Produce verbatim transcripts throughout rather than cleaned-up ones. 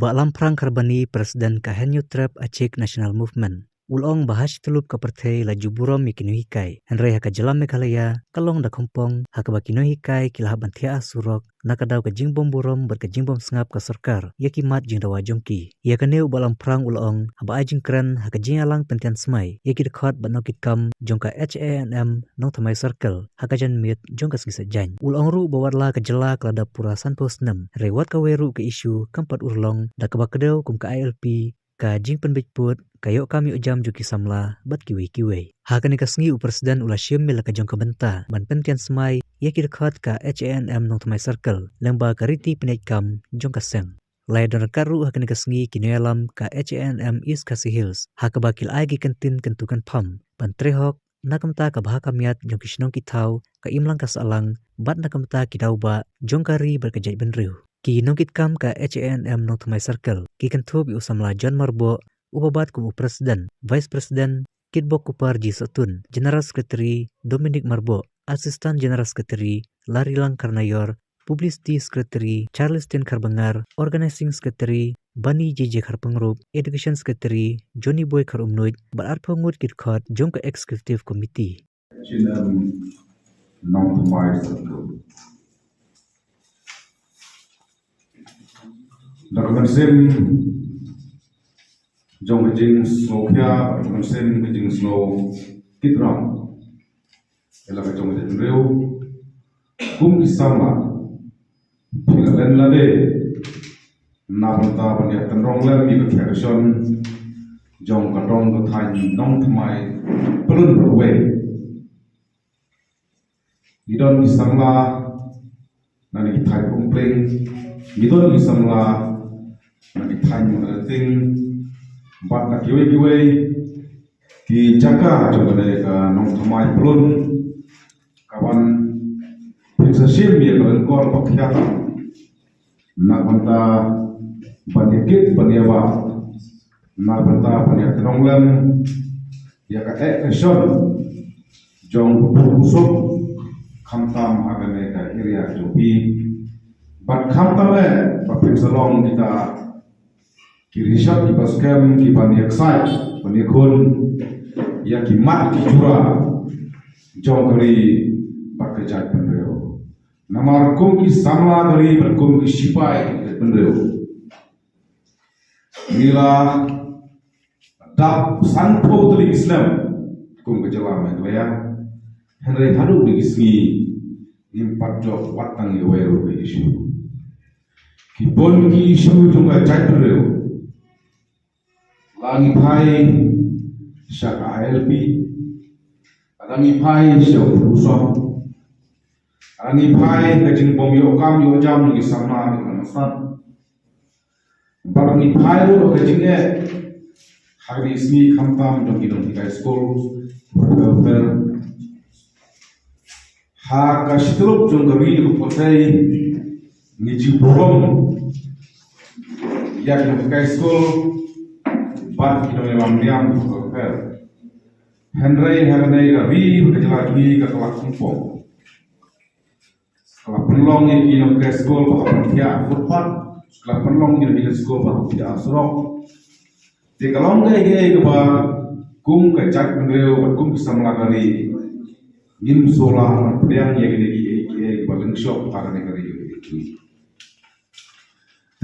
Bah Lamphrang Kharbani, President ka Hynñiewtrep Achik National Movement, u la ong ba ha shi tyllup ka pyrthei la ju burom ïa ki nonghikai, hynrei ha ka jylla Meghalaya ka long da kongpong ha kaba ki nonghikai ki la hap ban thiah surok na ka daw ka jingbym burom bad ka jingbym sngap ka sorkar ïa ki mat jingdawa jong ki. Ïa kane u Bah Lamphrang u la ong haba ai jingkren ha ka jingïalang pyntian smai ïa ki dkhot bad nongkitkam jong ka H A N M Nongthymmai Circle ha ka janmiet jong ka sngi Saitjaiñ. U la ong ruh ba wat la ka jylla ka la dap pura sanphew snem, hynrei wat kawei ruh ka issue kam pat urlong da kaba kdew kum ka I L P, ka jingpynbeit pud, ka ïoh kam ïoh jam jong ki samla bad kiwei kiwei. Ha kane ka sngi u President u la shim ïa la ka jong ka bynta ban pyntian smai ïa ki dkhot ka H A N M Nongthymmai Circle lyngba ka riti pynïaid kam jong ka seng. La ïadon ryngkat ruh ha kane ka sngi ki nongïalam ka H A N M East Khasi Hills ha kaba ki la ai ki kyntien kyntu kynpham ban trei hok na ka bynta ka bha ka miat jong ki shnong ki thaw, ka imlang ka sahlang bad na ka bynta ki daw bah jong ka ri bad ka jaitbynriew. Ki nongkitkam ka H A N M Nongthymmai Circle ki kynthup ïa u samla John Marboh, uba bat kum u President, Vice President Kitbok Kupar G Sohtun, General Secretary Dominic Marboh, Assistant General Secretary Larilang Kharnaior, Publicity Secretary Charleston Kharbangar, Organizing Secretary Bani J J Kharpangrup, Education Secretary Johnny Boy Kharumnuid, bad arphew ngut ki dkhot jong ka Executive Committee. Chin em nong thymmai sa tu. Da ka mynsiem jong ka jingsngewkhia, da ka mynsiem ka jingsngewkit ram. Ïa la ka jong ka jaitbynriew, kum ki samla, phi la len lade na bynta ban ïa tynrong lem ïa ka khia ka shon jong ka dong ka thaiñ Nongthymmai Pyllun Rawei. Ngi don ki samla na ki thaiñ Umpleng, ngi don ki samla na ki thaiñ Mawryngkneng, bad na kiwei kiwei ki jaka jong kane ka Nongthymmai Pyllun, kaban pynshah shim ïa ka lyngkor ba khia tam na bynta ban ïa kit ban ïa bah, na bynta ban ïa tynrong lem ïa ka eh ka shon jong u pur u suk, khamtam ha kane ka area jong phi. Bad khamtam eh ba phin sa long kita ki rishot ki ba skhem ki ban ïa ksai ban ïa khun ïa ki mat ki jura jong ka ri bad ka jaitbynriew. Namar kum ki samla ka ri bad kum ki shipai ka jaitbynriew, ngi la dap sanphew tylli ki snem kum ka jylla Meghalaya, hynrei haduh kine ki sngi ngim pat jop wat tang ïa wei ruh ka issue. Ki bun ki issue jong ka jaitbynriew, la ngi phai sha ka I L P, la ngi phai sha u Phursong, la ngi phai ka jingbym ïoh kam ïoh jam jong ki samla ki nongsan. Bad ngi phai ruh ka jingeh ha kine ki sngi khamtam jong ki nonghikai skul bapher bapher. Ha ka shi tyllup jong ka ri ka pyrthei ngi ju burom ïa ki nonghikai skul bad ki nongïalam niam bapher bapher. Hynrei ha kane ka ri ka jylla jong ngi ka la kongpong. Ka la pynlong ïa ki nonghikai skul ba hap thiah footpath, ka la pynlong ïa ki nonghikai skul ba hap thiah surok. Te ka long kaei kaei kaba kum ka jaitbynriew bad kum ki samla ka ri ngim sngewlah ban pdiang ïa kine kiei kiei kiba lyngshop ha kane ka ri.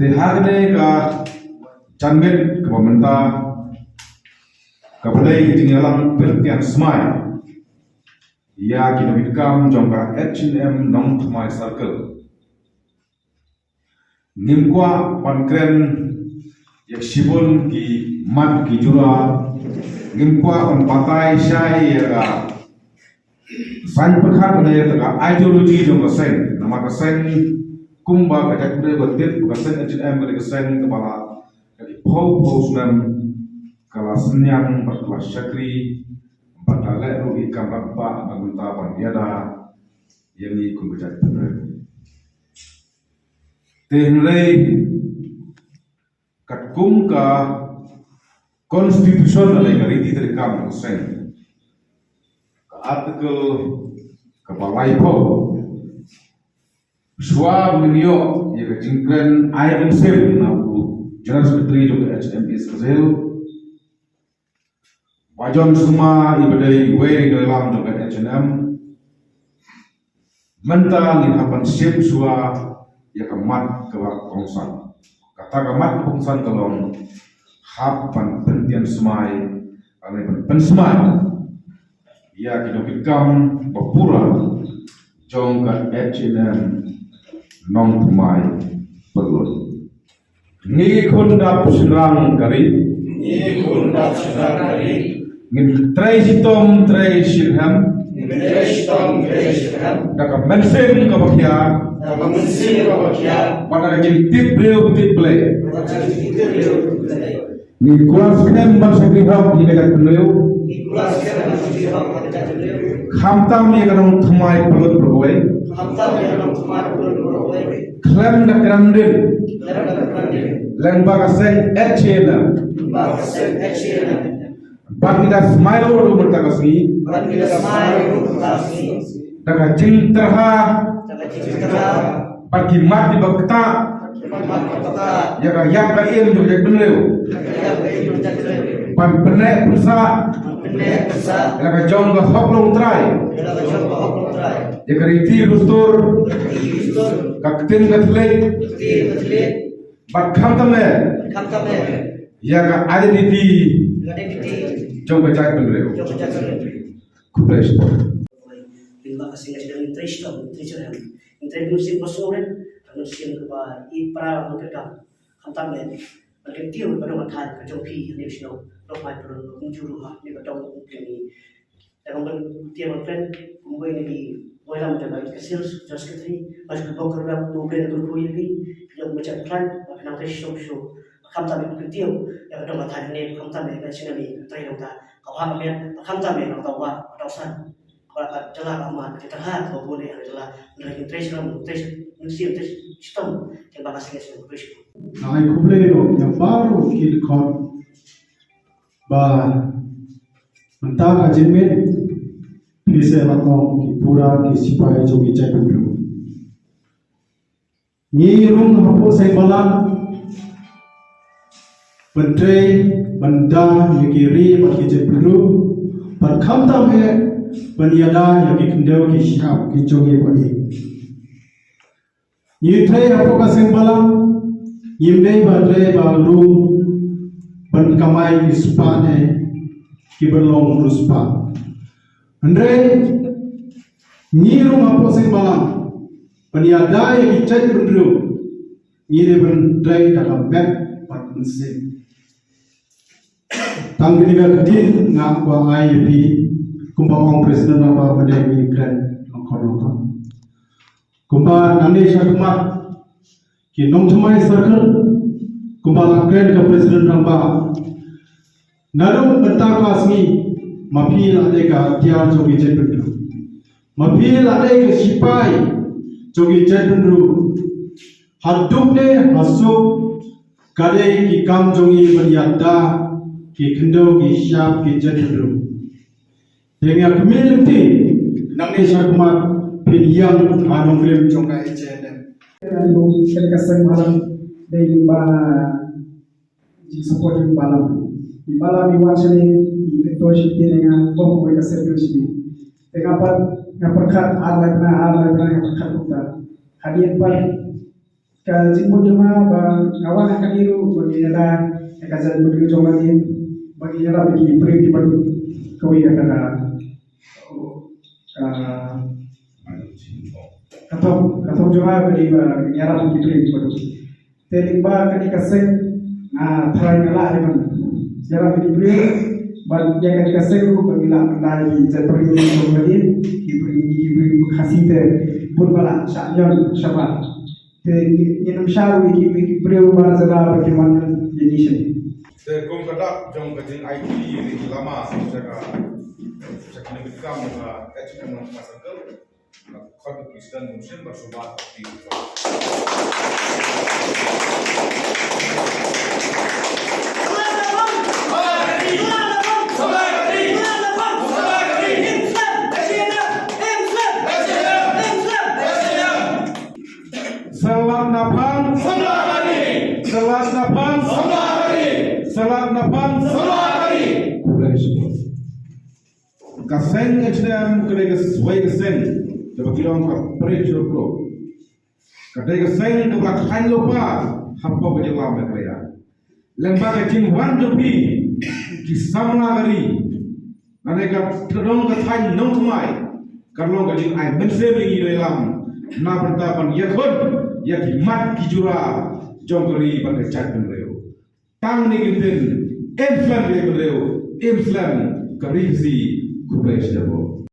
Te ha kane ka janmiet kaba mynta kaba dei ka jingïalang pyntian smai ïa ki nongkitkam jong ka H A N M Nongthymmai Circle. Ngim kwah ban kren ïa shibun ki mat ki jura, ngim kwah ban batai shai ïa ka saiñ pyrkhat ne ïa ka ideology jong ka seng. Namar ka seng kumba ka jaitbynriew ka tip, ka seng H A N M ka dei ka seng kaba la ka dei phew phew snem ka la synñiang bad ka la shakri bad ka la leh ruh ïa ki kam rangbah na ka bynta ban ïada ïa ngi kum ka jaitbynriew. Te hynrei katkum ka constitution lane ka riti treikam ka seng, ka article kaba laiphew, shuwa ban ïoh ïa ka jingkren ai mynsiem na u General Secretary jong ka H N M East Khasi Hills, Bah John Sangma, i ba dei i wei na ki nongïalam jong ka H N M. Mynta ngin hap ban shim shuwa ïa ka mat kaba kongsan. Kata ka mat kaba kongsan ka long hap ban pyntian smai, lane ban pynsmai ïa ki nongkitkam ba pura jong ka H N M Nongthymmai Pyllun. Ngi khun dap shynrang ka ri. Ngi khun dap shynrang ka ri. Ngin trei shitom trei shirhem. Ngin trei shitom trei shirhem. Da ka mynsiem kaba khia. Da ka mynsiem kaba khia. Bad da ka jingtip briew tip Blei. Bad da ka jingtip briew tip Blei. Ngi kwah skhem ban shakri hok ïa ka jaitbynriew. Ngi kwah skhem ban shakri hok ïa ka jaitbynriew. Khamtam ïa ka Nongthymmai Pyllun baroh kawei. Khamtam ïa ka Nongthymmai Pyllun baroh kawei. Khlem da kren dien. Khlem da kren dien. Lyngba ka seng H A N M. Lyngba ka seng H A N M. Bad ngi da smai ruh mynta ka sngi. Bad ngi da smai ruh mynta ka sngi. Da ka jingtyrha. Da ka jingtyrha. Bad ki mat kiba ktah. Bad ki mat kiba ktah. Ïa ka ïap ka im jong ka jaitbynriew. Ïa ka ïap ka im jong ka jaitbynriew. Ban pynneh pynsah. Ban pynneh pynsah. Ïa la ka jong ka hok longtrai. Ïa la ka jong ka hok longtrai. Ïa ka riti dustur. Ïa ka riti dustur. Ka ktien ka thylliej. Ka ktien ka thylliej. Bad khamtam eh. Khamtam eh. Ïa ka identity. Ïa ka identity. Jong ka jaitbynriew. Jong ka jaitbynriew. Khublei shibun. Lyngba ka seng H A N M ngin trei shitom, ngin trei shirhem, ngin trei mynsiem ba sngewrit, ka mynsiem kaba ïeit para ba ngi kyrkhu. Khamtam eh ban kyntiew ïa ka dong ka thaiñ ka jong phi hangne sha Nongthymmai Pyllun, ba kumjuh ruh ha kane ka dong ka pyrthei. Da kaba ngi kyntiew ban kren kum uwei na ki nongïalam jong ka East Khasi Hills, General Secretary, ba shu bok kyrpang, U Blei un kyrkhu ïa phi, phi long u mynsiem khlaiñ, ba phi nang trei shitom shuh. Ba khamtam eh ban kyntiew ïa ka dong ka thaiñ hangne, ba khamtam eh ban shim ïa ka trei nangta ka wah ka miat, ba khamtam eh nangta u wah, ba dei san. Ba ka jylla ka mat, ka jylla ka bun eh, ka jylla, hynrei ngin trei shitom, trei mynsiem, trei shitom, kynmaw ka seng H A N M, khublei shibun. Nga ai khublei ruh ïa baroh ki dkhot ba mynta ka jingmut phi sa la ong ki pura ki sipai jong ki jaitbynriew. Ngi rung hapoh seng balang ban trei ban da ïa ki ri bad ki jaitbynriew, bad khamtam eh ban ïada ïa ki khyndew ki shyiap ki jong ngi ba ïeit. Ngi trei hapoh ka seng balang, ngim dei ba trei ba rung ban kamai ki spah ne ki ban long riewspah. Hynrei ngi rung hapoh seng balang ban ïada ïa ki jaitbynriew, ngi dei ban trei da ka met bad mynsiem. Tang kine ki ktien nga kwah ai ïa phi, kumba ong President Rangbah ba dei ngi kren lyngkot lyngkot. Kumba nangne shakhmat ki Nongthymmai Circle, kumba la kren ka President Rangbah, naduh mynta ka sngi ma phi la dei ka tiar jong ki jaitbynriew, ma phi la dei ka sipai jong ki jaitbynriew. Haduh ne hasuk ka dei ki kam jong ngi ban ïada ki khyndew ki shyiap ki jaitbynriew. Te nga kyrmen lynti nangne shakhmat phin ïeng ha nongrim jong ka H A N M. Kane ka seng balang dei ba jingsupport jong balang. I balang i wan shane i kyntu shane nga bok wei ka circle shane. Te nga pat nga pyrkhat ar lai bnai ar lai bnai nga pyrkhat kumta. Hadien pat ka jingmut jong nga ba nga wan ha kane ruh ba ngin ïada ïa ka jaitbynriew jong nga, ba ngin ïarap ïa ki briew kiba duk kawei ka, ka, ka, ka thong, ka thong jong nga ka dei ba ngin ïarap ïa ki briew kiba duk. Te lyngba kane ka seng nga tharai nga lah ïa ban ïarap ïa ki briew, bad ïa kane ka seng ruh ba ngin lah ban da ïa ki jaitbynriew jong nga, ki briew, ki briew Khasi te bun ba lah shah ñion shabar. Te ngin ym shah ruh ïa ki, ïa ki briew marjala ba ki wan ïa ngi shane. Te kum ka dak jong ka jingaiti ïa ki lama sha ka, sha ka nongkitkam ka H N M Nongthymmai Circle, nga khot u President Mumshin ban sumar. Selamat naphang. Selamat naphang. Pang Samla ka ri. Khublei shibun. Ka seng H N M ka dei kawei ka seng kaba ki ong ka pyrshah ruh. Ka dei ka seng kaba la khlaiñ lypa hapoh ka jylla Meghalaya. Lyngba ka jingwan jong phi ki samla ka ri, lane ka tdong ka thaiñ nongthymmai, ka long ka jingai mynsiem ïa ngi nongïalam na bynta ban ïakhun ïa ki mat ki jura jong ka ri bad ka jaitbynriew. Tang ne kyntien, im slem ïa ka bynriew, im slem ka ri Khasi. Khublei shibun.